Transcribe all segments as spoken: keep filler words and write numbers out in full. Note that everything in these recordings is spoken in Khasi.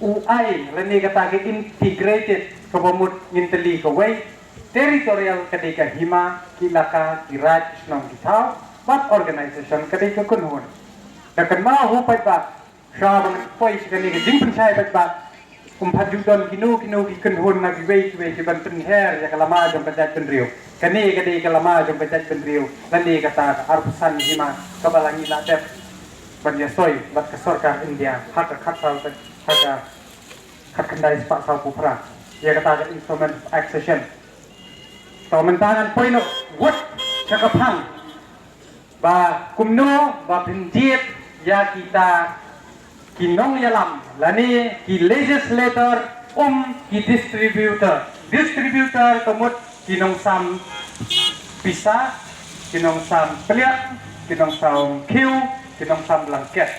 u ai lane kata ka integrated kaba mut ngin tylli kawei. Territorial ka dei ka hima, ki elaka, ki raid, ki shnong, ki thaw, bad organization ka dei ka kynhun. Ka kynmaw ho paidbah, sha ba ngan poi sha kane ka jingpynshai paidbah, ym pat ju don kino kino ki kynhun na kiwei kiwei ki ban pynher ïa ka lama jong ka jaitbynriew. Kane ka dei ka lama jong ka jaitbynriew, lane kata ka arphew san hima kaba la ngi la dep ban ïasoi bad ka sorkar India ha ka khatsaw, ha ka khatkhyndai spah sawphew phra, ïa kata ka Instrument of Accession. To mynta ngan poi noh wut sha ka phang ba kumno ba pynjied ïa kita ki nongïalam lane ki legislator, um, ki distributor. Distributor ka mut ki nongsam pisa, ki nongsam pliang, ki nongsam khiew, ki nongsam blanket.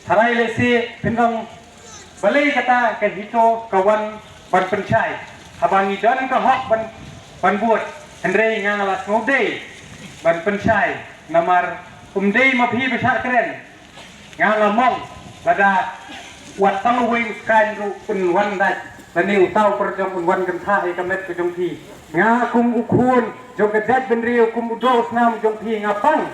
Tharai lehse phin ong balei kata ka HITO ka wan ban pynshai haba ngi don ka hok ban, ban bud. Hynrei nga la sngewdei ban pynshai namar ym dei ma phi ba shah kren. Nga la mong lada wat tang uwei u skaiñ ruh un wan dait lane uta u pyrjong un wan kynthah ïa ka met ka jong phi. Nga kum u khun jong ka jaitbynriew, kum u doh u snam jong phi, nga pang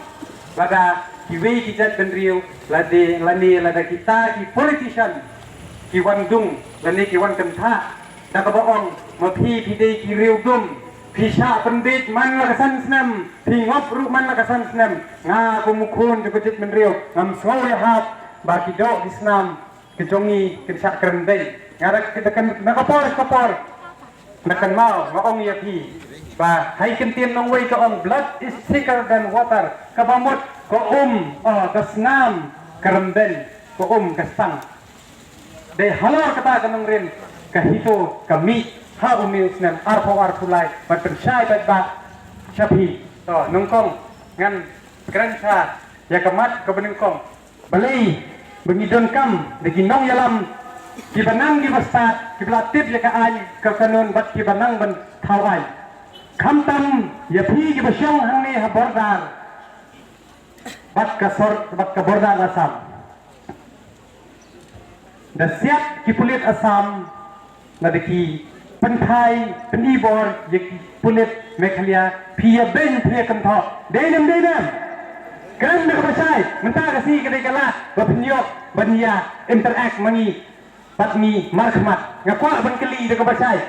lada kiwei ki jaitbynriew lade, lane lada kita ki politician ki wan dung lane ki wan kynthah da kaba ong ma phi phi dei ki riewdum, phi shah pynbeit man la ka san snem, phi ngop ruh man la ka san snem. Nga kum u khun jong ka jaitbynriew ngam sngew ïahap ba ki doh ki snam ka jong ngi kin shah kren beiñ. Nga da, da kan, na ka por ka por na kynmaw nga ong ïa phi ba hai kyntien nongwei ka ong, "Blood is thicker than water." Kaba mut ka um, oh, ka snam ka rem beiñ, ka um ka stang. Dei halor kata ka nongrim ka HITO ka mih ha une u snem arphew arphew lai ban pynshai paidbah sha phi. To nyngkong ngan kren sha ïa ka mat kaba nyngkong. Balei ba ngi donkam da ki nongïalam kiba nang kiba stad kiba la tip ïa ka aiñ ka kanun bad kiba nang ban thaw aiñ? Khamtam ïa phi kiba shong hangne ha border bad ka sor, bad ka border Assam. Da siat ki pulit Assam, lada ki pynthai, pynibor ïa ki pulit Meghalaya, phi ïa beiñ, phi ïa kynthoh. Dei ne ym dei ne em? Kren da kaba shai. Mynta ka sngi ka dei ka lad ba phin ïoh ban ïa interact ma ngi bad ngi markhmat. Nga kwah ban kylli da kaba shai,